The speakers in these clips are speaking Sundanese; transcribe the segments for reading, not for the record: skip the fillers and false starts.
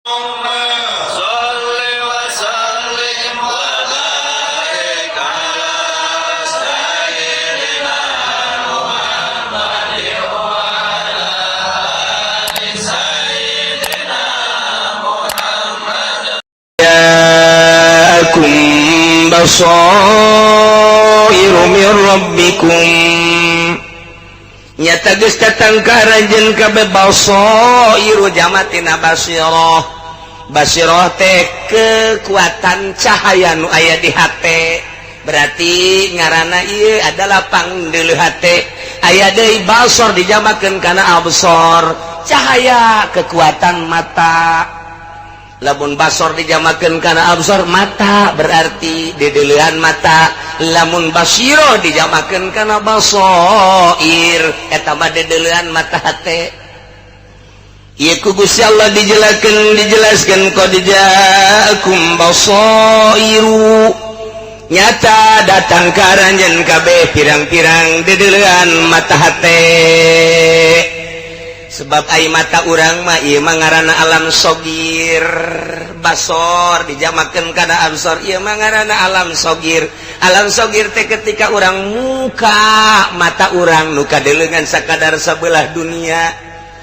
صل وسلم وبارك على سيدنا محمد وعلى آل سيدنا محمد. جاءكم بصائر من ربكم. Nyata geus datang ka aranjeun kabeh basairu, jama tina basiroh. Basiroh teh kekuatan cahaya nu aya di hate, berarti ngaranna ieu adalah pangdeuleu hate. Aya deui basor dijamakeun kana absor, cahaya kekuatan mata. Lamun basor dijamakeun kana absor mata, berarti dedeleuan mata. Lamun basiro dijamakeun kana basoir, eta mah dedeleuan mata hate. Ieu ku Gusti Allah dijelaskeun, dijelaskeun qad ja'akum basairu, nyata datang ka aranjeun kabeh pirang-pirang dedeleuan mata hate. Sebab ai mata urang mah ieu mah ngaranna alam sogir. Basor dijamakeun kana absor, ieu mah ngaranna alam sogir. Alam sogir teh ketika urang muka mata urang nu kadeuleuan sakadar sabelah dunia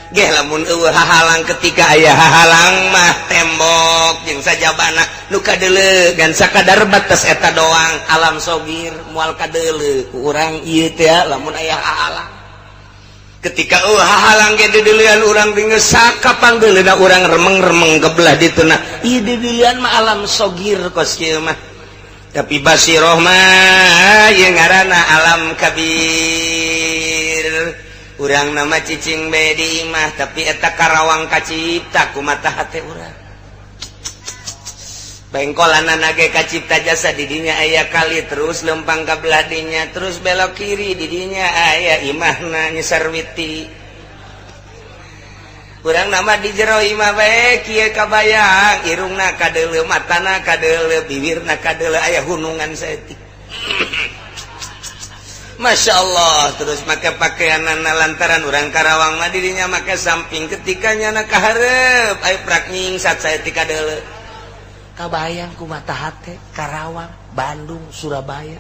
geh, lamun euweuh hahalang. Ketika aya hahalang mah, tembok jeung sajabana, nu kadeuleuan sakadar batas eta doang, alam sogir, moal kadeuleu ku urang ieu teh lamun aya hahalang. Ketika hahalang ge dideulean urang dingesaka pangdeuleuna urang remeng-remeng ke belah dituna, ieu dideulean mah alam sogir kos kieu mah. Tapi basiroh mah ieu ngaranna alam kabir. Urang nama cicing bae di imah, tapi eta Karawang kacipta ku mata hate urang. Bengkolanana ge kacipta jasa. Didinya aya kali, terus lempang ka belah dinya, terus belok kiri, didinya aya imahna Nyi Sarwiti. Urang nama di jero imah bae kieu kabayang, irungna kadeuleu, matana kadeuleu, bibirna kadeuleu, aya gunungan saeutik. Masya Allah. Terus make pakaianana, lantaran urang Karawang mah dirinya make samping, ketika nyana kaharep aya prak nyingsat saeutik kadeuleu, kabayang ku mata hate Karawang, Bandung, Surabaya.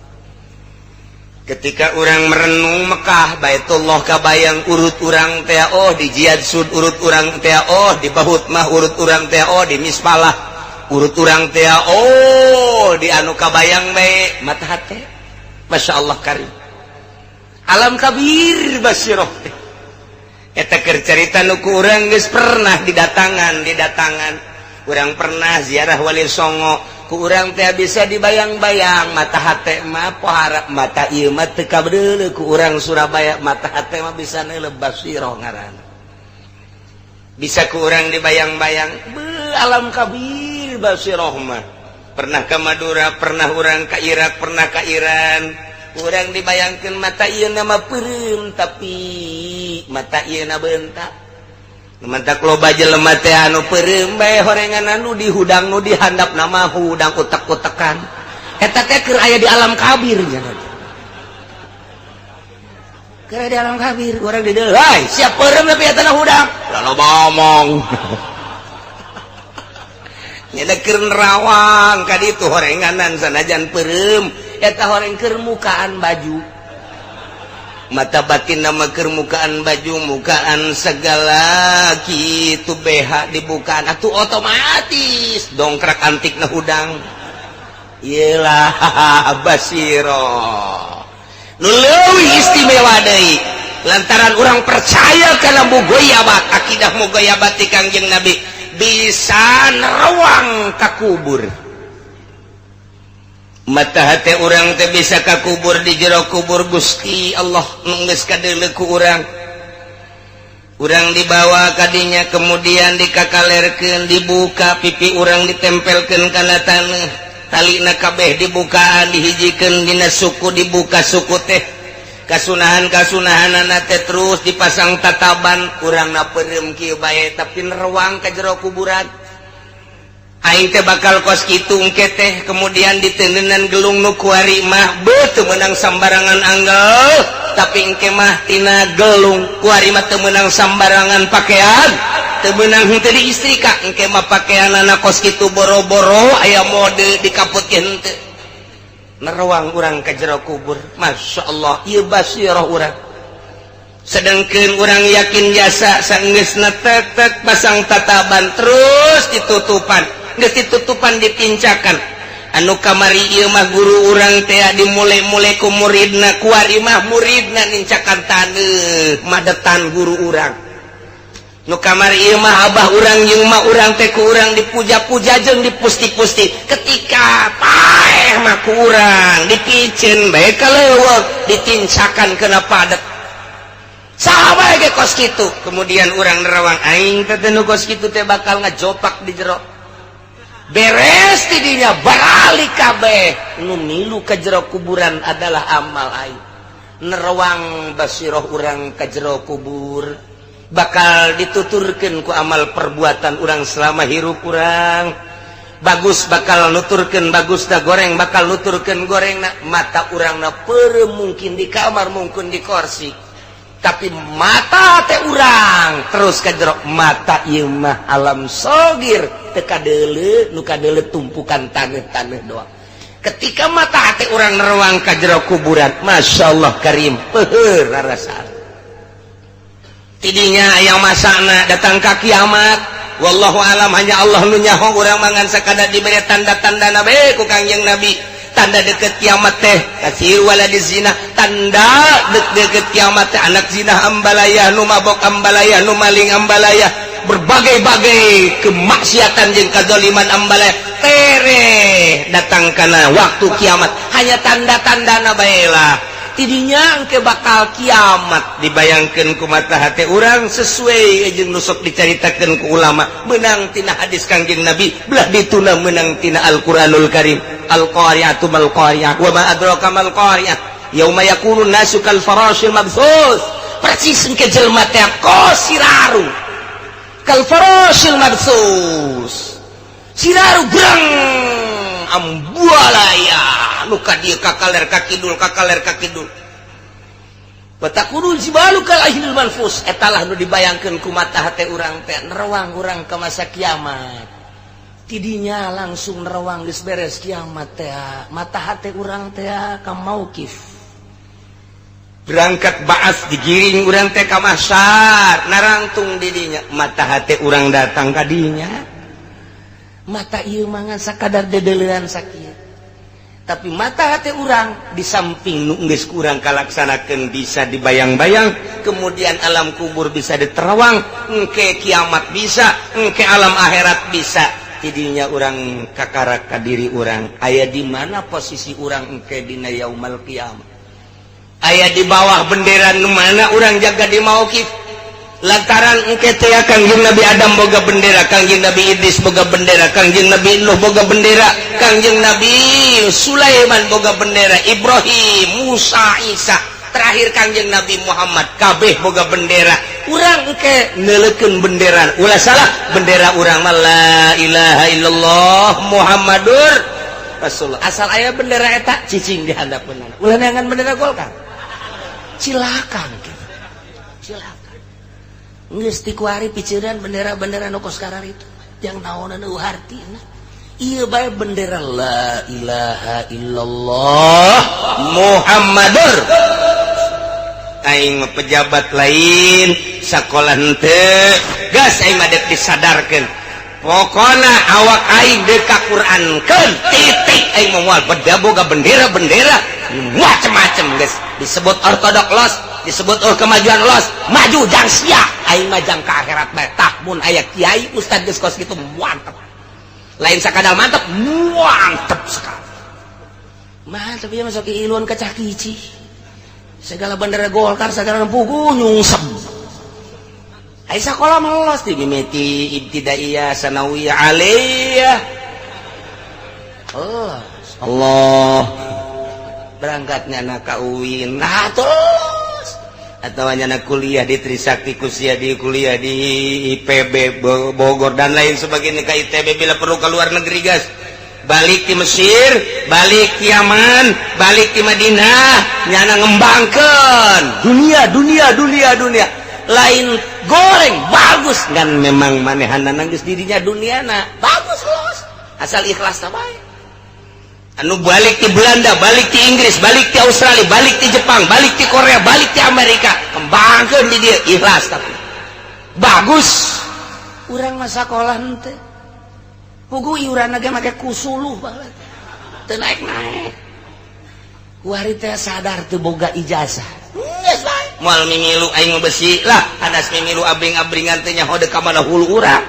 Ketika urang merenung Mekah, Baitullah kabayang urut urang teh, oh di Jihad Sud urut urang teh, oh di Bahut mah urut urang teh, oh di Mispalah urut urang teh, oh di anu kabayang bae mata hate. Masya Allah karim, alam kabir basiroh teh. Eta keur carita nu ku urang geus pernah didatangan. Didatangan urang pernah ziarah Wali Songo, ku urang teh bisa dibayang-bayang mata hate mah. Pohara mata ieu mah teu kabedeuleu ku urang Surabaya, mata hate mah bisa neuleuh, basiroh ngaranna. Bisa ku urang dibayang-bayang be alam kabir basiroh mah. Pernah ke Madura, pernah urang ke Irak, pernah ke Iran. Urang dibayangkan mata ieu nama peureum, tapi mata ieu na bentak. Mantak loba jelema teh anu peureum bae horengan anu dihudang, nu dihandap nama hudang utek-utekan. Eta teh keur aya di alam kabir nya. Keur aya di alam kabir, urang di dieu, "Hai, siap peureum tapi eta na hudang." Lah, loba ngomong. Nya keur nerawang ka ditu horenganan sanajan peureum, eta horeng keur mukaan baju. Mata batin nama kermukaan baju, mukaan segala gitu, BH dibukaan atuh otomatis dongkrak antik na hudang. Iyalah basiro nu leuwih istimewa deui, lantaran urang percaya kana mugoyabat, akidah mugoyabat ti Kangjeng Nabi, bisa nerawang ka kubur. Mata hati urang teh bisa ka kubur. Di jero kubur Gusti Allah nu geus kadeuleu ku urang. Urang dibawa kadinya, kemudian dikakalerkeun, dibuka pipi urang, ditempelkeun kana taneuh, talina kabeh dibukaan, dihijikeun dina suku, dibuka suku teh, kasunahan kasunahanana teh, terus dipasang tataban. Urang na peureum kieu bae, tapi nerawang ka jero kuburan. Aing teh bakal kos kitu engke teh. Kemudian ditendenan gelung nu kuari mah beuh teu meunang sambarangan anggel, tapi engke mah tina gelung kuari mah teu meunang sambarangan pakaian. Teu meunang henteu di istrika. Engke mah pakaianana kos kitu, boro-boro aya mode dikaput ge henteu. Nerawang urang ka jero kubur, Masya Allah, ieu basirah urang. Sedangkan urang yakin jasa sanggeusna tek tek pasang tataban, terus ditutupan, geus ditutupan dipincakan. Anu kamari ieu mah guru urang teh dimulai-mulai ku muridna, kuari mah muridna nincakan taneuh madetan guru urang. Nu kamari ieu mah abah urang jeung mah urang teh ku urang dipuja-puja jeung dipusti-pusti, ketika paeh mah ku urang dipiceun bae ka leuweung, ditincakan kena padet. Saha bae ge kos kitu. Kemudian urang nerawang, aing teh nu kos kitu teh bakal ngajopak di jero. Beres tidinya baralik kabeh, nu milu ka jero kuburan adalah amal aing. Nerawang basiroh urang ka jero kubur bakal dituturkeun ku amal perbuatan urang selama hirup urang. Bagus bakal nuturkeun bagus da, goreng bakal nuturkeun goreng. Na mata urang na peureum, mungkin di kamar, mungkin di kursi, tapi mata teh urang terus ka jero. Mata ieu mah alam sogir, teu kadeuleu, nu kadeuleu tumpukan taneuh-taneuh doang. Ketika mata hati urang nerawang ka jero kuburan, Masya Allah karim, peuheur rarasaan. Tidinya yang masana datang ka kiamat, wallahu alam, hanya Allah nu nyaho. Urang mangan sakadar diberi tanda-tanda nabi ku Kangjeng Nabi. Tanda deket kiamat teh kasir wala zina, tanda deket kiamat teh anak zina ambalaya, nu mabok ambalaya, nu maling ambalaya, berbagai-bagai kemaksiatan jeung kazaliman ambalaya. Tere datang karena waktu kiamat hanya tanda-tanda bae lah. Tidinya engke bakal kiamat dibayangkan ku mata hati urang sesuai jeung nu sok dicaritakeun ku ulama, menang tina hadis Kangjeng Nabi, belah dituna menang tina Al-Qur'anul Karim. Al-qari'atu mal qari'ah, wa ma adraka mal qari'ah, yauma yakunu nasu kal farashil mabthus. Persis engke jelema teh kos siraru, kal farashil mabthus, siraru brang ambualaya, nu ka dieu ka kaler ka kidul, ka kaler ka kidul, Watakunul jibalu kal ihnil manfus. Etalah nu dibayangkeun ku mata hate urang teh. Nerawang urang ke masa kiamat, tidinya langsung nerawang geus beres kiamat teh, mata hate urang teh ka mauqif, berangkat baas, digiring urang teh ka mahsyar, narangtung didinya mata hate urang datang ka dinya. Mata ieu mangan sakadar dedelean sakieu, tapi mata hati urang di samping nu geus kurang kalaksanakeun bisa dibayang-bayang, kemudian alam kubur bisa diterawang, engke kiamat bisa, engke alam akhirat bisa. Tidinya urang kakarak ka diri urang, aya di mana posisi urang engke dina yaumal kiamat, aya di bawah bendera nu mana urang jaga di mauqif. Lantaran engke teh Kangjeng Nabi Adam boga bendera, Kangjeng Nabi Idris boga bendera, Kangjeng Nabi Nuh boga bendera, Kangjeng Nabi Sulaiman boga bendera, Ibrahim, Musa, Isa, terakhir Kangjeng Nabi Muhammad, kabeh boga bendera. Urang engke neuleukeun bendera, ulah salah bendera urang mah la ilaha illallah Muhammadur Rasulullah. Asal aya bendera eta cicing di handapeun, ulah neangan bendera Golkar, silakan gitu. Silakan. Geus ti kuari piceran bendera-bendera nu kos itu yang naonan eueuh hartina. Ieu bae bendera la ilaha illallah Muhammadur. Aing mah pejabat lain, sakola henteu, gas aing mah dek disadarkeun. Pokona awak aing dek ka Qur'ankeun, titik. Aing mah moal beda boga bendera-bendera macem-macem. Geus disebut ortodok los, disebut, oh, kemajuan los, maju jang sia, aing mah jang ka akhirat bae. Tah, mun aya kiai ustad geus kos kitu, mantep. Lain sakadar mantep, mantep sekali, mantep ya. Masuk iluan kacah kici, segala bendera Golkar segala pugu nyungsep. Ai sakola mah lolos di mimiti ibtidaiyah, sanawiyah, aliyah. Allah Allah, berangkatnya anak ka UIN, nah terus atau hanya anak kuliah di Trisakti, kusia di kuliah di IPB Bogor dan lain sebagainya, ke ITB, bila perlu ke luar negeri. Gas balik di Mesir, balik di Yaman, balik di Madinah, nyana ngembangkan dunia, dunia, dunia, dunia. Lain goreng, bagus kan. Memang manehanana geus dirinya duniana bagus, los, asal ikhlas bae. Anu balik di Belanda, balik di Inggris, balik di Australia, balik di Jepang, balik di Korea, balik di Amerika, kembangkan di dia ikhlas tapi bagus. Urang mah sekolah henteu puguh, iuran ge make kusuluh banget, teu naik-naik. Kuari teh sadar teu boga ijazah, geus bae moal mimilu aing mah. Besi lah hadas mimilu abring-abringan teh nyaho deuk ka mana hulu urang.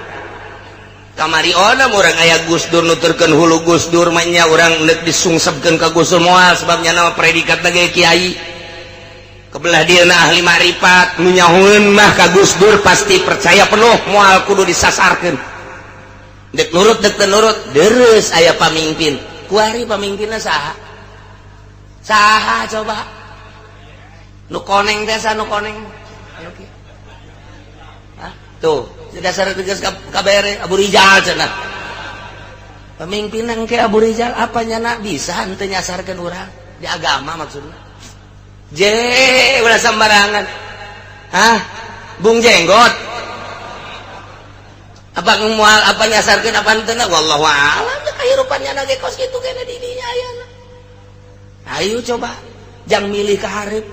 Kamari ona urang aya Gus Dur, nuturkeun hulu Gus Dur mah nya. Urang neuk disungsepkeun ka Gus Dur moal, sebabnya nama predikat ge kiai kebelah dia na ahli makrifat. Nu nyahoeun mah ka Gus Dur pasti percaya penuh, moal kudu disasarkeun. Dek nurut, dek teu nurut, deres aya pamimpin. Kuari pamimpinna saha? Saha coba nu koneng teh? Saha nu koneng? Anu kieu. Hah? Tuh, dasar tegas kabere Abu Rijal cenah pemimpinan ke Abu Rijal. Apa nyana bisa henteu nyasarkeun urang di agama? Maksudna je ulah sembarangan. Hah, Bung Jenggot, apa mual apa nyasarkeun apa henteu? Wallahu a'lam. Kehidupan nyana ge kos kitu kene di dinya ayana. Ayo coba jang milih ka hareup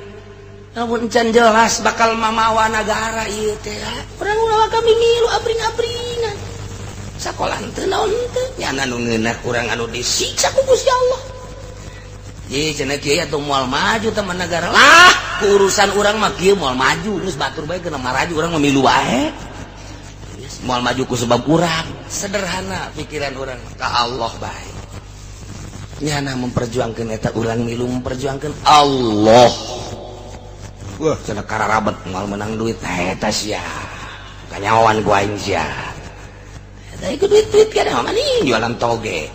namun can jelas bakal mamawa nagara ieu teh. Urang ulah kami milu abring-abringan, sakola henteu, naon henteu, nyana nu ngeunah urang anu disiksa ku Gusti Allah. Ye cenah kieu atuh moal maju teman negara lah. Ku urusan urang mah kieu moal maju, geus batur bae kena maraju, urang mah milu wae. Geus moal maju ku sebab urang sederhana pikiran urang ka Allah bae. Nyana memperjuangkan eta, urang milu memperjuangkan Allah. Wah, cenah kararabet moal menang duit eta sia. Kanyawan ku aing sia. Eta ikut duit-duit kan mah nih jualan toge.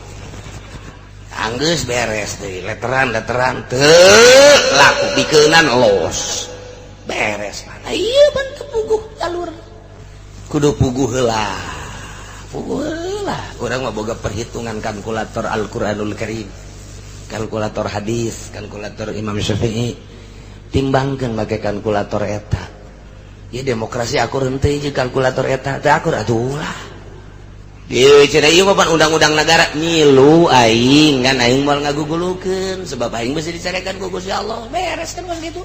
Anggeus beres deui, letteran letteran teu laku, bikeunan los. Beres mana ieu ban teu puguh jalur. Kudu puguh heula. Puguh heula. Urang mah boga perhitungan kalkulator Al-Qur'anul Karim. Kalkulator hadis, kalkulator Imam Syafi'i. Timbangkeun make kalkulator eta. Ya demokrasi akur henteu jeung kalkulator eta? Teu akur atuh ulah. Ieu cenah ieu mah pan undang-undang negara, milu aing kan aing moal ngagugulukeun sebab aing mesti dicarekan ku Gusti Allah. Beres kan kos kitu.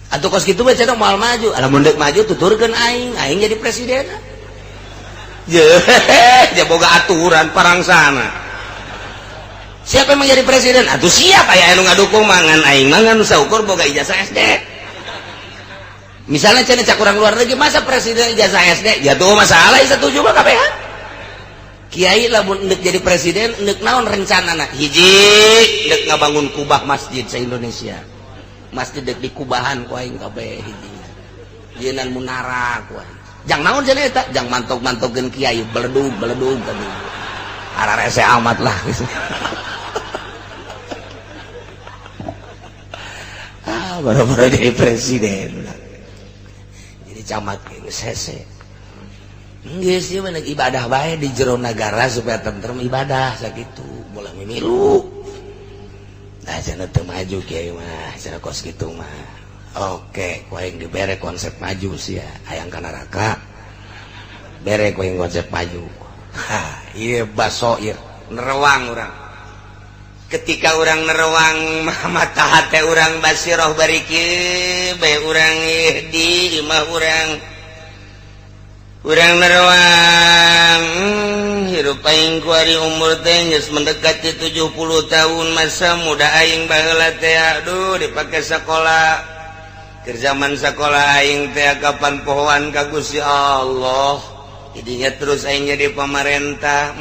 Atuh kos kitu mah cenah moal maju. Lamun deuk maju tuturkeun aing, aing jadi presiden. Je, dia boga aturan parang sana. Siapa yang menjadi presiden? Atuh siap aya anu ngadukung mangan aing mangan saukur boga ijazah SD. Misalnya cenah cak urang luar negeri, masa presiden ijazah SD? Ya tuh masalah setuju mah KPH. Kiai lamun endek jadi presiden endek naon rencanana? Hiji, endek ngabangun kubah masjid se Indonesia. Masjid dek dikubahan ku aing kabeh hiji. Jieunnan munara ku aing. Jang naon cenah eta? Jang mantok-mantokkeun kiai beledug beledug tadi. Ararese amat lah. Ah, baru-baru jadi presiden. Jadi camat geus hese. Geus ieu mah ibadah bae di jero nagara supaya tentrem ibadah sakitu, moal mimilu. Nah, cenah teu maju kiai mah, cenah kos kitu mah. Oke, ku aing dibere konsep maju sia, hayang ka neraka. Bere ku aing konsep maju. Ha, ieu basoir, nerewang urang. Ketika urang nerewang mata hate urang basiroh bari kieu bae urang di imah urang. Urang nerewang hirup aing kuari umur teh geus mendekati 70 tahun. Masa muda aing baheula teh, aduh, dipake sekolah. Keur zaman sekolah aing teh kapan pohoan ka Gusti Allah. Jadinya terus aing jadi pemerintah.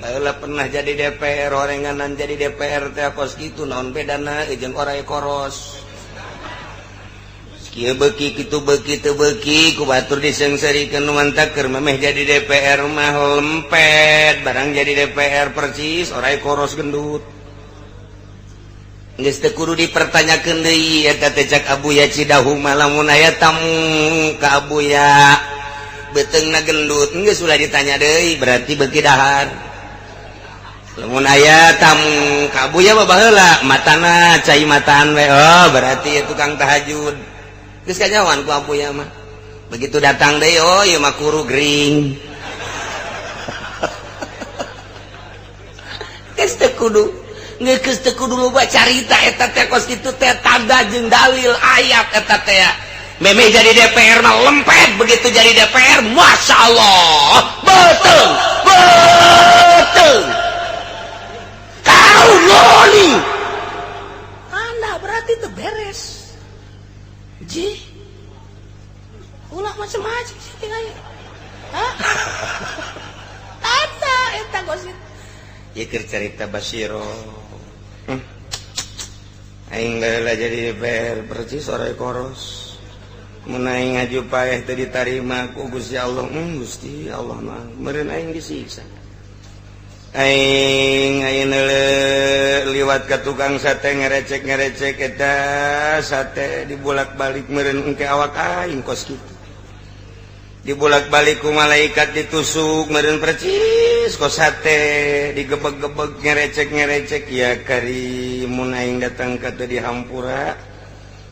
Baheula pernah jadi DPR, orenganan jadi DPR teh kos kitu, naon bedana jeung oray koros. Kieu beuki kitu beuki teu beuki ku batur diseungseurikeun. Nu mantak keur memeh jadi DPR mah lempet, barang jadi DPR persis oray koros gendut. Geus teu kudu dipertanyakeun deui eta teh. Cak Abuya Cidahu mah, lamun aya tamu ka Abuya beuteungna gendut, geus ulah ditanya deui, berarti beuki dahar. Lamun aya tamu ka Abuya mah baheula matana cai mataan we, oh berarti tukang tahajud. Geus kanyawan ku Abuya mah. Begitu datang deh, oh ieu mah kuru gering. Geus teu kudu, geus teu kudu loba carita eta teh kos kitu teh tanda jeung dalil ayat eta teh. Memeh jadi DPR mah lempet, begitu jadi DPR Masya Allah betul betul kau loli anda berarti itu beres ji ulah macam-macam sih tinggal tanda eta gosip ya keur carita Basiro. Aing baheula jadi DPR percis sore koros mun aing ngaju paeh teu ditarima ku Gusti Allah. Gusti Allah mah meureun aing disiksa. Aing ayeuna liwat ka tukang sate ngerecek-ngerecek eta sate dibolak-balik meureun engke awak aing kos kitu. Dibolak-balik ku malaikat ditusuk meureun percis kos sate digebeg-gebeg ngerecek-ngerecek ya kari mun aing datang ka teu dihampura.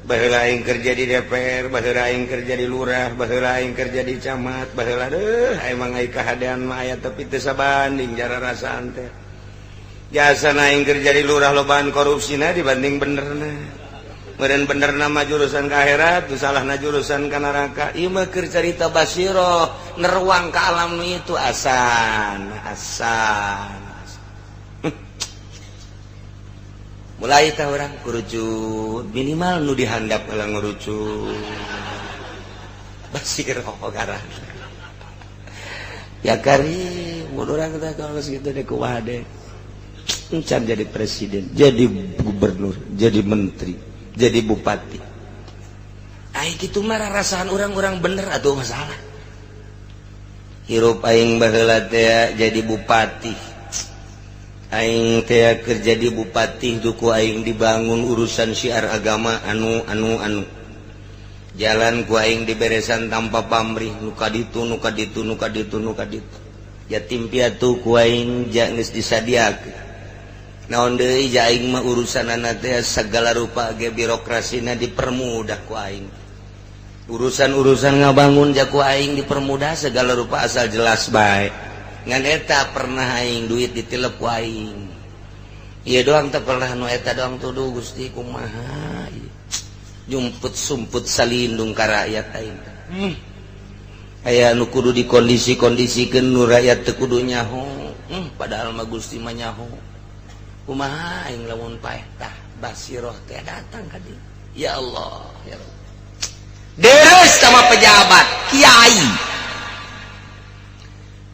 Baheula aing kerja di DPR, baheula aing kerja di lurah, baheula aing kerja di camat, baheula deuh emang aing kahadean mah aya tapi teu sabanding jara rasaan teh. Jasana aing kerja di lurah lobaan korupsina dibanding benerna. Meureun benerna mah jurusan ka akhirat, nu salahna jurusan ka neraka. Ieu mah keur carita basiroh, neruang ka alam itu asan, asan. Mulai tah orang kerucut minimal nu dihandap heula ngerucut basiroh garang ya kari mun urang teh kalau geus kitu deh kumaha deh encan jadi presiden, jadi gubernur, jadi menteri, jadi bupati. Ai kitu mah rasaan urang-urang bener atuh masalah hirup aing baheula teh jadi bupati. Aing teh kerja di bupati duku aing dibangun urusan syiar agama anu anu anu jalan ku aing diberesan tanpa pamrih nu kaditu nu kaditu nu kaditu nu kaditu yatim piatu ku aing geus disadiakeun naon deui ja aing mah urusanana teh segala rupa ge birokrasina dipermudah ku aing urusan-urusan ngabangun ja ku aing dipermudah segala rupa asal jelas bae. Ngan eta pernah aing duit ditilep ku aing ieu doang teh pernah nu eta doang tuduh Gusti kumaha jumput sumput salindung ka rakyat aing. Aya nu kudu dikondisi-kondisikeun nu rakyat teu kudu nyaho, padahal mah Gusti mah nyaho kumaha aing lamun paeh tah basiroh teh datang ka dieu ya Allah ya Allah deres sama pejabat kiai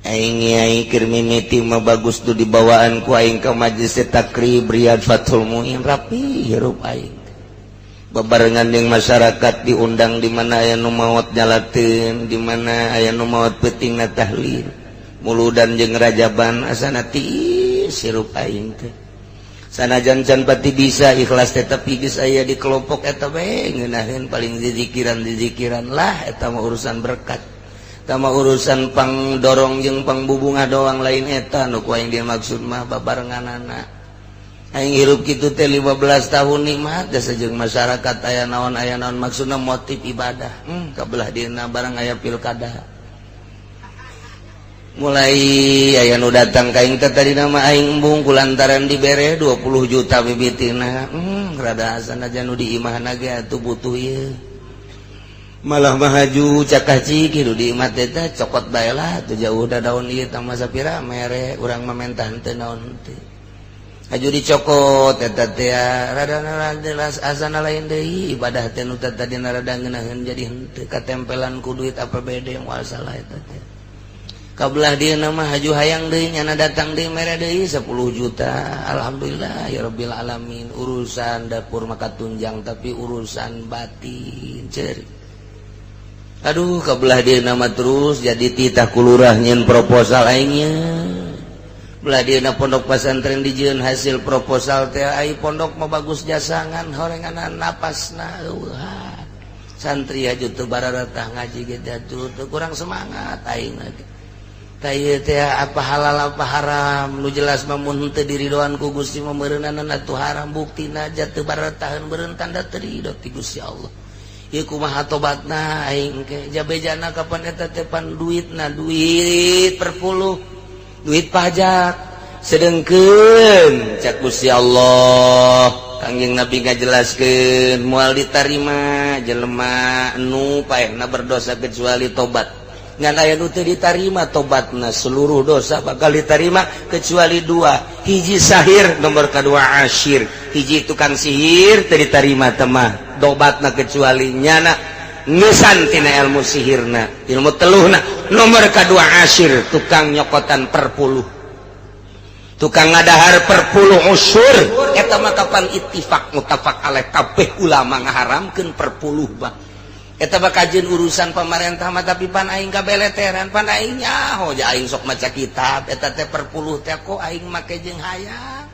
aing aing keur mimiti mah bagus tuh dibawaan ku aing ke majelis takrib Riyad Fathul Muin rapi hirup aing bebarengan jeung masyarakat diundang di mana aya nu maot nyalateun di mana aya nu maot peutingna tahlil muludan jeung rajaban asana tiis hirup aing teh sanajan can pati bisa ikhlas teh tapi geus aya di kelompok eta bae ngeunaheun paling dizikiran-dizikiran lah eta mah urusan berkat tama urusan pang dorong jeung pangbubunga doang lain eta nu ku aing dimaksud mah babarenganana aing hirup kitu teh 15 tahun nikmat jasa jeung masyarakat aya naon maksudna motif ibadah. Kabelah dieuna barang aya pilkada mulai aya nu datang ka aing teh tadina mah aing embung kulantaran dibere 20 juta bibitina. Rada asana nu di imahna ge atuh butuh ieu malah mahaju cakah cik hidup di imah teh cokot bae lah tuh jauh da daun ieu tah masa pira mere urang mah mentah henteu naon teu haju dicokot eta teh rada asana lain deui ibadah teh nu tadina rada ngeunaheun jadi henteu katempelan ku duit APBD moal salah eta teh kabelah dieuna mah haju hayang deui nyana datang deui mere deui 10 juta alhamdulillah ya rabbil alamin urusan dapur maka tunjang tapi urusan batin ceurik. Aduh kebelah dia nama terus jadi titah kulurah nyen proposal aingnya belah dia na pondok pesantren dijieun hasil proposal teh ai pondok mah bagus jasangan horenganan napasna eueuhan santri aju teu bararatah ngaji ge atuh teu kurang semangat aing lagi tah ieu teh apa halal apa haram nu jelas mah mun teu diridoan ku Gusti mah meureunana atuh haram buktina ja teu bararataheun beureun tanda teu ridho ti Gusti Allah. Ieu kumaha tobatna aing ke jabejana kapan eta teh pan duitna, duit perpuluh, duit pajak. Sedengkeun cak Gusti Allah, Kangjeng Nabi ngajelaskeun, moal ditarima jelema nu paehna berdosa kecuali tobat. Ngan aya nu teu ditarima tobatna, seluruh dosa bakal ditarima kecuali dua: hiji sahir, nomor kedua asyir. Hiji tukang sihir, teu ditarima temah tobatna kecuali nyana ngeusan tina ilmu sihirna, ilmu teluhna. Nomor kedua asyir, tukang nyokotan perpuluh, tukang ngadahar perpuluh, usur. Eta mah kapan ittifaq, muttafaq alaih, kabeh ulama ngaharamkeun perpuluh. Bah, eta bakal urusan pemerintah mah, tapi pan aing kabeleteran, pan aing nyaho ja, aing sok maca kitab eta teh perpuluh teh. Kok aing make jeung hayang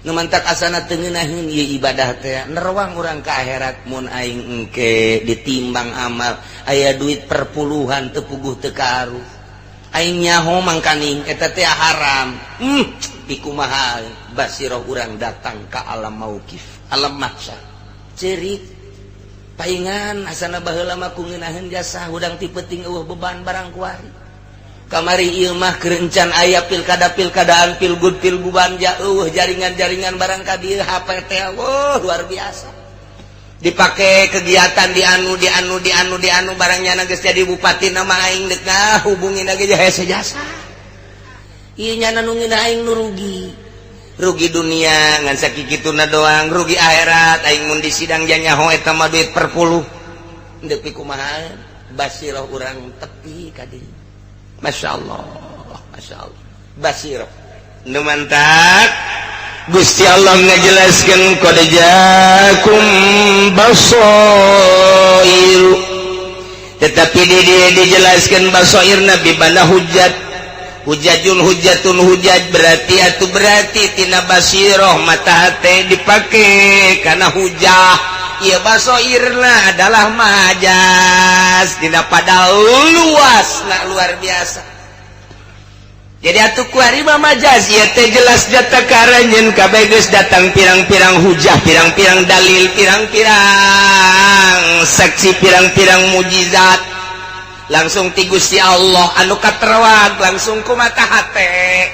nu mantak asana teu ngeunaheun ieu ibadah teh, nerawang urang ka akhirat mun aing engke ditimbang amal aya duit perpuluhan teu puguh teu kaaruh. Aing nyaho mangkaning eta teh haram. Pikumaha basiroh urang datang ka alam mauqif, alam mahsyar, cerik paingan asana baheula mah ku ngeunaheun jasa hudang ti peuting eueuh beban barang. Kuari kamari ieu mah keur encan aya pilkada pilkadaan, pilgub pilguban, ja eueuh jaringan-jaringan barang ka dieu. HP teh, wah, luar biasa dipake kegiatan di anu, di anu, di anu, di anu barangnya. Geus jadi bupati nama aing dek hubungin lagi hese jasa. Ieu nyana nu ngeunah aing nu rugi, rugi dunia ngan sakituna doang, rugi akhirat aing mun di sidang nyaho eta mah duit perpuluh. Deui kumaha basiroh urang tepi ka dieu. Masya Allah, Masya Allah, basiroh nu mantak Gusti Allah ngajelaskeun, qad jaakum basoir. Tetapi di dia dijelaskan basoir nabi bana hujat, hujajun, hujatun, hujat, berarti atau berarti tina basiroh mata hate dipake karena hujah. Iya, basoirna adalah majas tidak pada luas, nah, luar biasa. Jadi atuh kuari mah majas ieu teh jelas jata karanjeun kabeh geus datang pirang-pirang hujah, pirang-pirang dalil, pirang-pirang saksi, pirang-pirang mujizat langsung ti Gusti Allah anu katerawag langsung ku mata hate.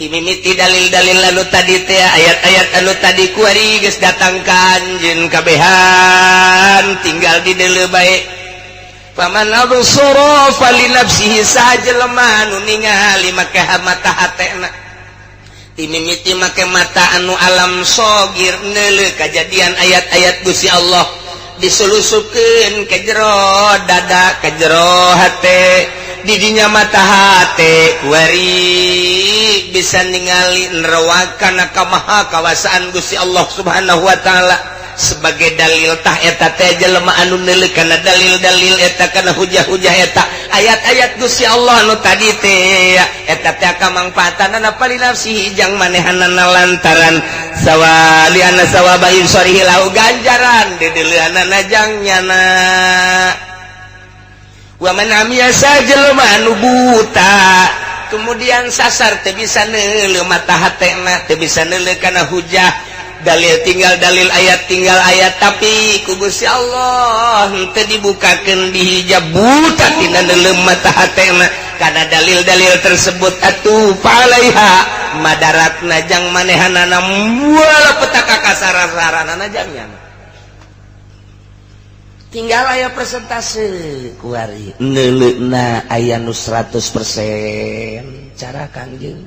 Imimiti dalil-dalil anu tadi teh, ayat-ayat anu tadi kuari geus datang ka anjeun kabehan, tinggal di deuleu bae. Faman absara fali nafsihi, sajelema anu ningali make mata hatena, timimiti make mata anu alam sogir neuleuh kajadian ayat-ayat Gusti Allah diselusupkeun ke jero dada, ke jero hate, didinya mata hate kuari bisa ningali neraka kamaha kawasaan Gusti Allah Subhanahu wa taala sebagai dalil. Tah, eta teh jelema anu neuleuh kana dalil-dalil eta, kana hujah-hujah eta, ayat-ayat Gusti Allah anu tadi teh, eta teh kamangfaatanana fali nafsihi jang manehanana, lantaran sawali anna sawaba ibsarihi lahu, ganjaran dideuleuhanana jang nyana. Wa man amiya, jelema anu buta kemudian sasar, teu bisa neuleuh mata hatena, teu bisa neuleuh kana hujah dalil, tinggal dalil ayat, tinggal ayat, tapi ku Gusti Allah teu dibukakeun, dihijab, buta tina neuleuh mata hatena kana dalil-dalil tersebut, atuh falaiha madaratna jang manehanana wala petaka kasarasaranana jang nyana. Tinggal aya persentase kuari neuleuna aya nu 100% cara Kangjeng,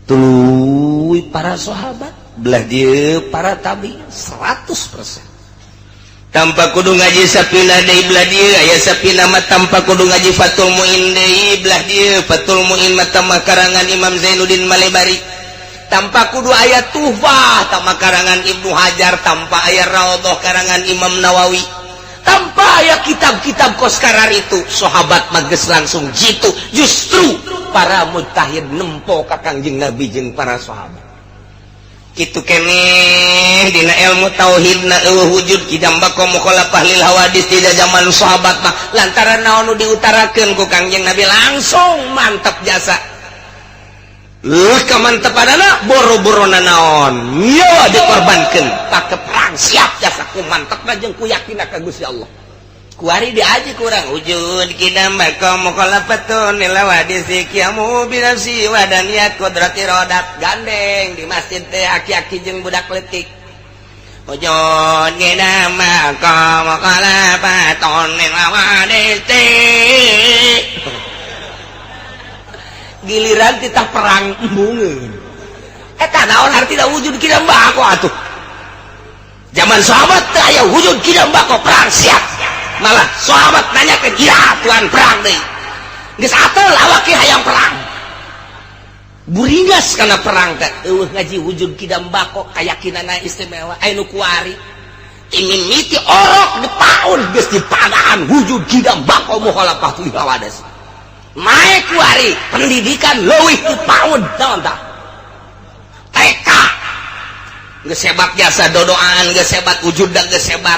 tuluy para sahabat, belah dia para tabi 100% tanpa kudu ngaji Sapina deui. Belah dieu aya Sapina mah tanpa kudu ngaji Fathul Muin deui. Belah dieu Fathul Muin mah tama karangan Imam Zainuddin Malebari, tanpa kudu aya Tuhfah tama karangan Ibnu Hajar, tanpa aya Raudhah karangan Imam Nawawi, tanpa aya kitab-kitab koskarar itu, sahabat mah geus langsung jitu. Justru para mujtahid nempo ka Kangjeng Nabi jeung para sahabat. Kitu keneh dina ilmu tauhid na, eueuh wujud kidam baqa mukhalafah lil hawadis tidak zaman sahabat mah, lantaran naon nu diutarakeun ku Kangjeng Nabi langsung mantap jasa. Kamantepanana boro-boro nanaon nyawa dikorbankan pakai perang siap jasa ku mantep jeung ku yakin ka Gusti Allah. Kuari diaji kurang wujud kidam bako mukhalafatun lil hawadisi qiyamu bi nafsi wa daniyat qudrati rodat gandeng di masjid teh aki-aki jeung budak leutik. Wujud kidam bako mukhalafatun lil hawadisi. Giliran kita perang embungeun eta naon artina wujud kidam bako atuh. Zaman sahabat teh aya wujud kidam bako perang siap. Malah sahabat nanya ke gila tuan perang deui. Geus atel awak ge hayang perang. Buringas kana perang teh eueuh ngaji wujud kidam bako kayakinanna istimewa aya nu kuari. Timimiti orok di paun geus dipadaan wujud kidam bako mukhalafah tu hawadis. Naik kuari pendidikan leuwih ti paun naon tah? TK geus hebat jasa dodoan geus hebat wujudna geus hebat.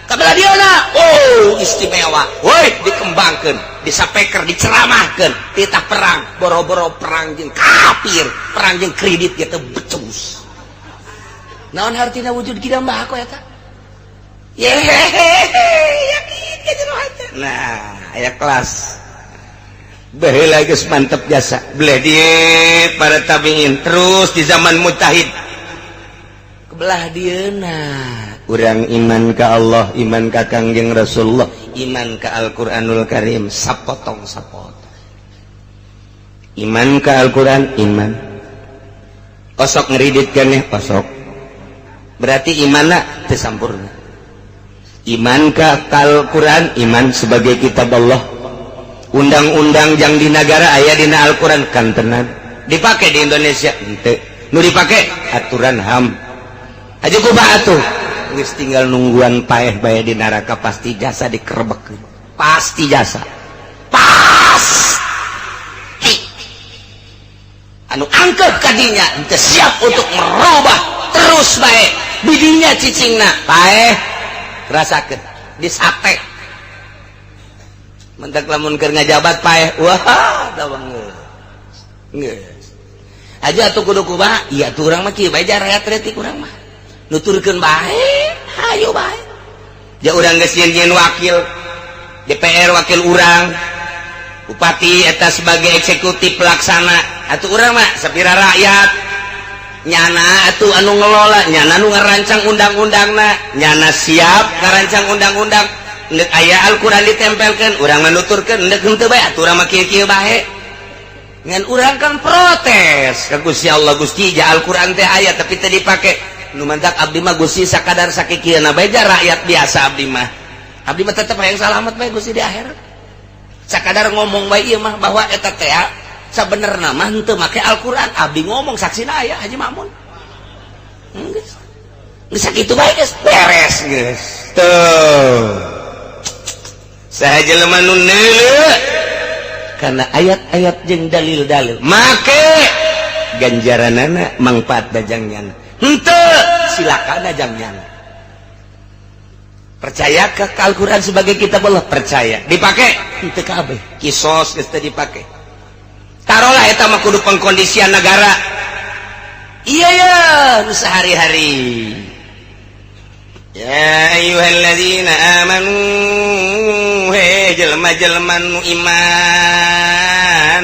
Kabelah dieuna oh istimewa woi dikembangkeun disapeker diceramahkeun titah perang boro-boro perang jeung kafir perang jeung kredit ge teu becus. Naon hartina wujud kidam bako eta? Yehehehe yakin ka jero hate. Nah aya kelas baheula geus mantep jasa belah di para tabiin terus di zaman mujtahid kebelah dieuna urang iman ka Allah iman ka Kangjeng Rasulullah iman ka Al-Qur'anul Karim sapotong sapotong iman ka Al-Qur'an iman osok ngeridit keneh osok berarti imanna teu sampurna iman ka Al-Qur'an iman sebagai kitab Allah undang-undang yang di negara aya dina Al-Qur'an kantenan dipakai di Indonesia henteu nu dipake aturan HAM aja kumaha atuh geus tinggal nungguan paeh bae di neraka pasti jasa dikerebekkeun pasti jasa pasti anu angkeuh kadinya henteu siap untuk merubah terus bae bidinya cicingna paeh rasakeun disate mentak lamun keur ngajabat paeh wah da geus aja atuh kudu kumaha ieu atuh urang mah kieu bae rakyat retik urang mah nuturkeun bae hayu bae ja urang geus nyieun wakil DPR wakil urang bupati eta sebagai eksekutif pelaksana atuh urang mah sapira rakyat nyana atuh anu ngelola nyana anu ngarancang undang-undangna nyana siap ngarancang undang-undang ndek aya Al-Qur'an ditempelkeun urang mah nuturkeun ndek henteu bae atuh urang mah kieu-kieu bae ngan urang kan protes ka Gusti Allah Gusti ja Al-Qur'an teh aya tapi teu dipake nu mantak abdi mah Gusti sakadar sakikieuna bae ja rakyat biasa abdi mah tetep hayang salamet bae Gusti di akhirat sakadar ngomong bae ieu mah bahwa eta teh sabenerna mah henteu make Al-Qur'an abdi ngomong saksina aya Haji Makmun geus geus sakitu bae geus beres geus tuh saha jelema nu neuleu karena ayat-ayat jeung dalil-dalil make ganjaranana mangfaat dajangnyana henteu silakan dajangnyana percaya ke Al-Qur'an sebagai kitab Allah percaya dipake henteu kabeh kisos geus teu dipake tarolah eta mah kudu pengkondisian negara iya ya nu sehari-hari. Ya ayyuhalladzina amanu he jelema-jelema nu iman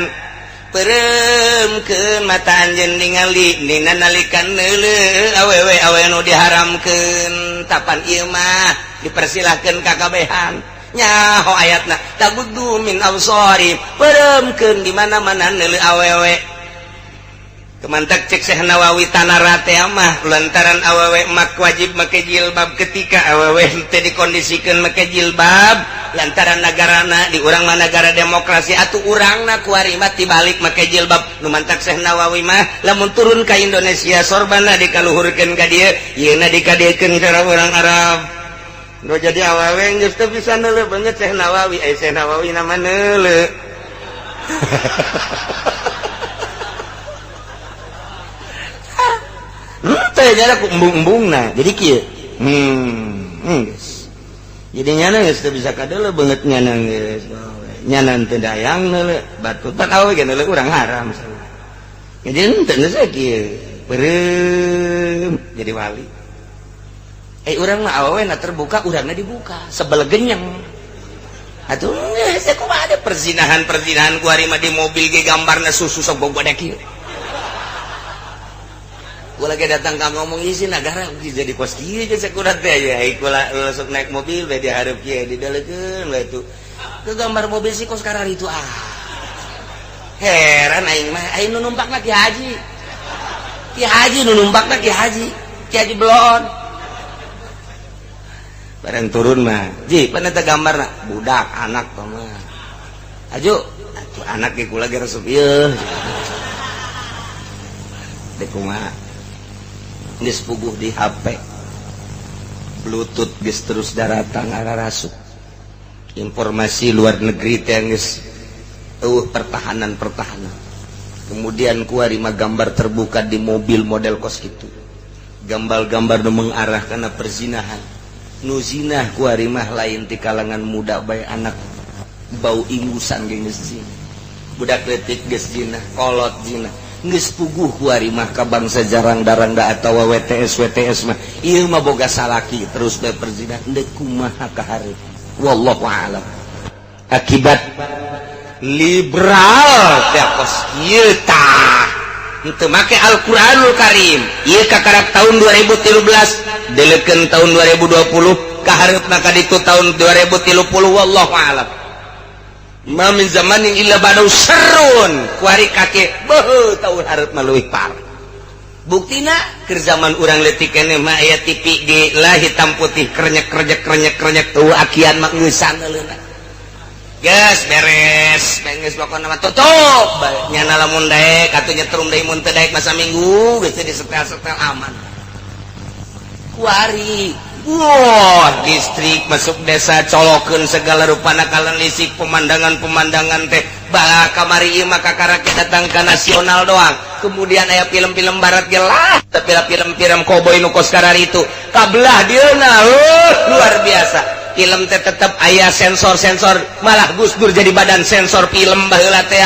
peureumkeun mata anjeun ningali dina nalika neuleuh awewe awe nu diharamkeun tapan ieu mah dipersilahkeun ka kabehan nyaho ayatna taguddu min absari peureumkeun di mana-mana neuleuh awewe. Kemantak cek Syekh Nawawi tanara teh mah lantaran awewe mak wajib make jilbab ketika awewe teu dikondisikeun make jilbab lantaran nagarana di urang mah negara demokrasi atuh urangna kuari mah tibalik make jilbab nu mantak Syekh Nawawi mah lamun turun ka Indonesia sorbana dikaluhurkeun ka dieu yeuna dikadiekeun cara urang Arab nu jadi awewe geus teu bisa neuleuh beungeut Syekh Nawawi ai Syekh Nawawi nama neuleuh. Embung-embung jadi kieu geus jadi nyana geus teu bisa kadeuleu beungeut nyana geus nyana teu dayang neuleuh batutan awe ge neuleuh urang haram. Jadi henteu geus kieu beureum jadi wali. Eh, urang mah awewe na terbuka, urangna dibuka sebel genyeng atuh. Geus kumaha ada perzinahan-perzinahan kuari mah di mobil ge gambarna susu sok bogodek kieu. Gua lagi datang ka ngomong isi negara jadi kos kieu ge sakurat teh ya kula langsung naik mobil we dihareup kieu didelekeun we tuh ke gambar mobil si kos karar itu. Ah, heran aing mah, aing nu numpakna Ki Haji, Ki Haji nu numpakna, Ki Haji, Ki Haji belon bareng turun mah, ji pan eta gambarna budak anak mah aju atuh anak ge kula ge resep ieu dek kumaha. Geus puguh di HP Bluetooth geus terus daratang ararasuk informasi luar negeri teh, geus eueuh pertahanan-pertahanan. Kemudian kuari mah gambar terbuka di mobil model kos itu, gambar-gambar nu mengarah kana perzinahan. Nu zinah kuari mah lain ti kalangan muda bae, anak bau ingusan ge geus zina, budak leutik geus zina, kolot zina. Geus puguh kuari mah ka bangsa jarang darangda atawa WTS WTS mah ieu mah boga salaki terus bae perzinahan. Deuk kumaha kahareup, wallahu alam. Akibat liberal teh kos kieu tah, henteu make Al-Qur'anul Karim. Ieu kakarak tahun 2013, delekeun tahun 2020, kahareupna ka ditu tahun 2030, wallahu alam. Ma min zamanin illa ba'dahu syarrun. Kuari kake beuh tahun hareup mah leuwih parah. Buktina keur zaman urang leutik keneh mah aya TV ge lah hitam putih, krenyek krenyek krenyek krenyek, eueuh akian mah ngeusan leuna. Geus beres, geus pokona mah tutup bae. Nyana lamun daek atuh nyetrum deui, mun teu daek masa minggu geus teu disetel-setel aman. Kuari wah, listrik masuk desa, colokeun segala rupana kalen listrik, pemandangan-pemandangan teh bala kamari ieu mah kakarak datang ke nasional doang. Kemudian aya film-film barat ge lah, tapi film-film koboi nu kos itu kabelah dieuna luar biasa. Film teh tetep aya sensor-sensor, malah Gus Dur jadi badan sensor film baheula teh.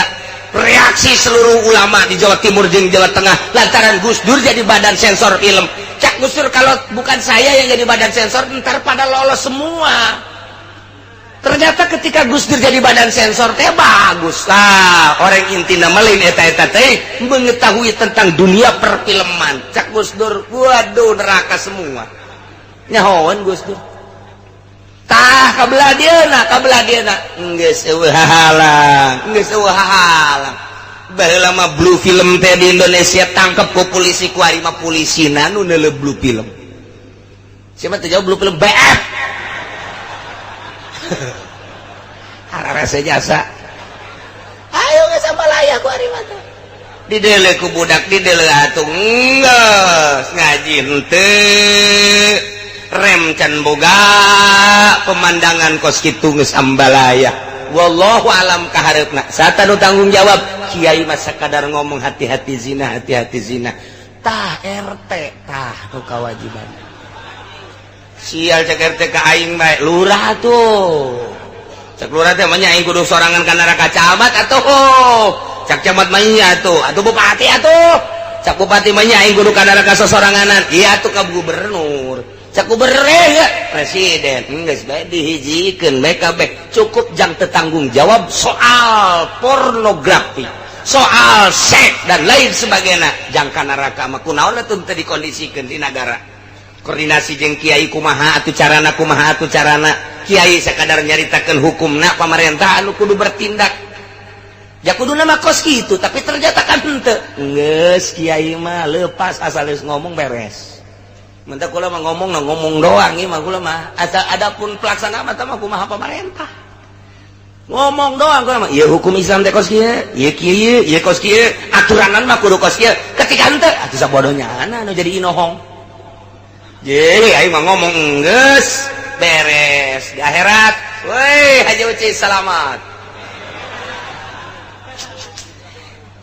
Reaksi seluruh ulama di Jawa Timur jeung Jawa Tengah lantaran Gus Dur jadi badan sensor film. Cak Gus Dur, kalau bukan saya yang jadi badan sensor, ntar pada lolos semua. Ternyata ketika Gus Dur jadi badan sensor teh bagus lah. Orang inti lain eta-eta teh mengetahui tentang dunia perfilman. Cak Gus Dur, waduh, neraka semua. Nyahoan Gus Dur tah kabelah dieuna, kabelah dieuna geus eueuh hahalang, geus eueuh hahalang. Baheula mah blue film teh di Indonesia tangkep ku polisi, kuari mah polisina nu neuleuh blue film. Siapa teh jauh blue film BF hararese jasa. Ayo geus sambalaya kuari mah teh didele ku budak, didele atuh geus ngaji henteu, rem can boga, pemandangan kos kitu geus ambalaya. Wallahu alam kahareupna. Sata nu tanggung jawab kiai mah sakadar ngomong hati-hati zina, hati-hati zina. Tah RT tah nu kawajiban. Sial, cek RT ka aing bae, lurah tuh. Cek lurah teh mah aing kudu sorangan ka neraka camat atuh. Cek camat mah nya atuh, atuh bupati atuh. Cek bupati mah aing kudu ka neraka sosoranganan. Iya atuh ka gubernur. Cek gubernur presiden. Geus bae dihijikeun bae kabeh, cukup jang tetanggung jawab soal pornografi, soal seks dan lain sebagainya. Jangka neraka mah kunaon atuh teu dikondisikeun di nagara? Koordinasi jeung kiai kumaha atuh carana, kumaha atuh carana? Kiai sakadar nyaritakeun hukumna, pamarentah anu kudu bertindak. Ya kudu nama kos gitu, tapi ternyata kan henteu. Geus kiai mah lepas, asal geus ngomong beres. Mentah kula mah ngomong nah ngomong doang ieu mah kula mah. Asa adapun pelaksana mah mah kumaha pamarentah. Ngomong doang kula mah. Ieu hukum Islam teh kos kieu, ieu kieu, ieu kos kieu, aturanan mah kudu kos kieu. Ketika henteu atuh sabodohnya anu jadi inohong. Jadi aing mah ngomong geus beres di akhirat. Woi, Haji Uci selamat.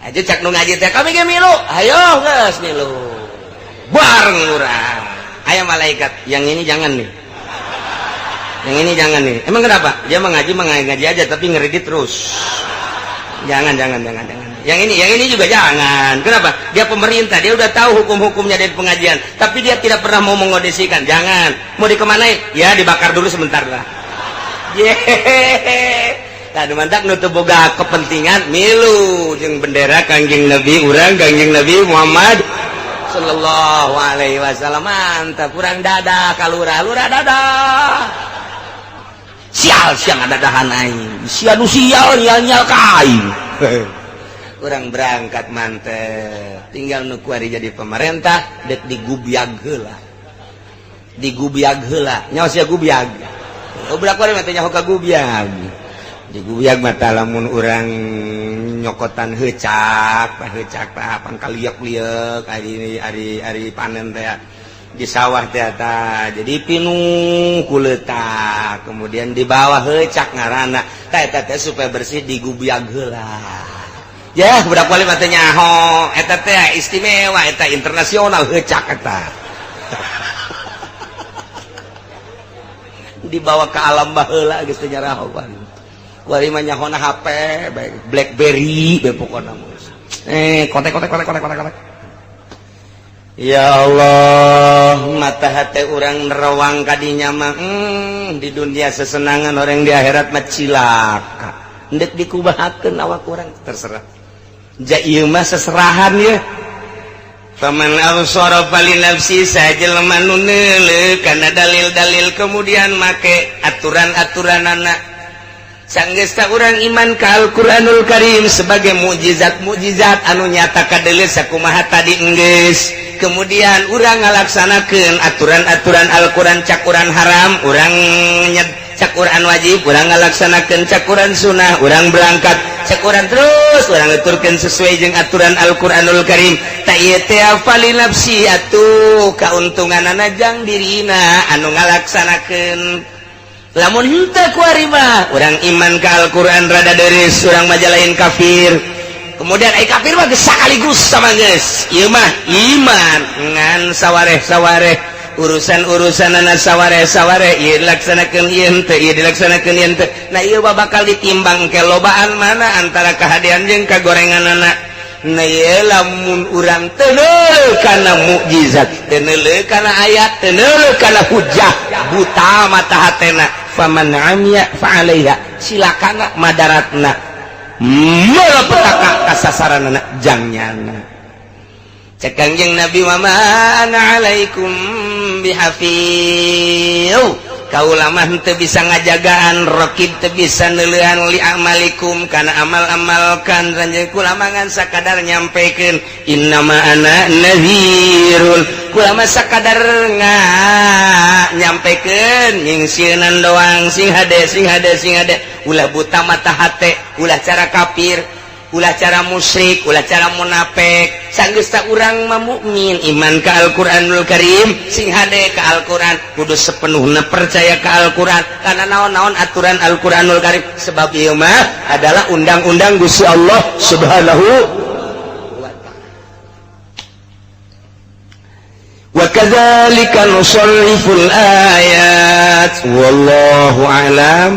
Aja cak nu ngaji teh kami ge milu. Ayo geus milu. Bareng urang. Ayo malaikat, yang ini jangan nih. Yang ini jangan nih. Emang kenapa? Dia mengaji mengaji aja tapi ngeredit terus. Jangan, jangan, jangan, jangan. Yang ini juga jangan. Kenapa? Dia pemerintah, dia udah tahu hukum-hukumnya dari pengajian, tapi dia tidak pernah mau mengondisikan. Jangan. Mau dikemanain? Ya dibakar dulu sebentar lah. Yehehe. Nah, mantak nu teu boga kepentingan milu jeung bendera Kangjeng Nabi urang, Kangjeng Nabi Muhammad sallallahu alaihi wasallam. Mantap, kurang dadah ka lurah, lurah dadah. Sial siang ada dahan aing. Sia nu sial nyal-nyal ka aing. Urang berangkat, mantep. Tinggal nu kuari jadi pemerintah dek digubyag heula. Digubyag heula. Nyaho sia gubyag? Oh, budak kuari mah teh nyaho ka gubyag. Digubyag mata lamun urang nyokotan heucak, heucak tah pangkal liek-liek ari ari ari panen teh di sawah teh ta. Jadi pinuh ku leutak, kemudian di bawah heucak ngaranna. Tah, eta teh supaya bersih digubyag heula. Ya, budak wali mah teh nyaho, eta teh istimewa, eta internasional heucak eta. Dibawa ke alam baheula geus teu nyaraho kuari. Kuari mah nyahona HP, BlackBerry be pokona mah. Kontak kontak kontak kontak kontak kontak. Ya Allah, mata hati orang nerawang kadinya mah di dunia sesenangan, orang di akhirat mah cilaka. Ndek dikubahakeun awak urang terserah. Ja ieu mah seserahan ya. Faman absara fali nafsi, sajelema nu neuleuh kana dalil-dalil, kemudian make aturan-aturanana. Sanggeus urang iman ka Al-Qur'anul Karim sebagai mukjizat-mukjizat anu nyata kadeuleu sakumaha tadi enggeus. Kemudian urang ngalaksanakeun aturan-aturan Al-Qur'an, cak urang haram, urang nyed, cak urang wajib, urang ngalaksanakeun, cak urang sunnah, urang berangkat, cak urang terus urang ngeturkeun sesuai jeung aturan Al-Qur'anul Karim. Tak ieu teh fali nafsi atuh kauntunganana jang dirina anu ngalaksanakeun. Lamun henteu kuari mah urang iman ka Al-Qur'an rada deris, urang mah lain kafir. Kemudian ai kafir mah geus sakaligus sama geus. Ieu mah iman ngan sawareh-sawareh, urusan-urusanana sawareh-sawareh, ieu dilaksanakeun, ieu henteu, ieu dilaksanakeun, ieu henteu. Nah, ieu mah bakal ditimbang ke lobaan mana antara kahadean jeung kagorenganana. Nah, ieu lamun urang teu neuleuh kana mukjizat, teu neuleuh kana ayat, teu neuleuh kana hujah, buta mata hatena, faman amiya fa alaiha, silakana madaratna, malapetaka kasasaranana jang nyana. Cek Kangjeng Nabi, wa ma ana alaikum bihafiz, kaula mah teu bisa ngajagaan, raqib, teu bisa neuleuhan, li amalikum kana amal-amal kan ranjeun. Kula mah ngan sakadar nyampekeun, innama ana nadhirun, kula mah sakadar nga nyampekeun nyingsieunan doang. Sing hade, sing hade, sing hade, ulah buta mata hate, ulah cara kafir, ulah cara musyrik, ulah cara munafik. Sanggeus tak urang mah mukmin, iman ka Al-Qur'anul Karim, sing hade ka Al-Qur'an, kudu sepenuhna percaya ka Al-Qur'an karena naon-naon aturan Al-Qur'anul Karim, sebab ieu mah adalah undang-undang Gusti Allah Subhanahu wa ta'ala. Wa kadzalika nusarriful ayat, wallahu a'lam.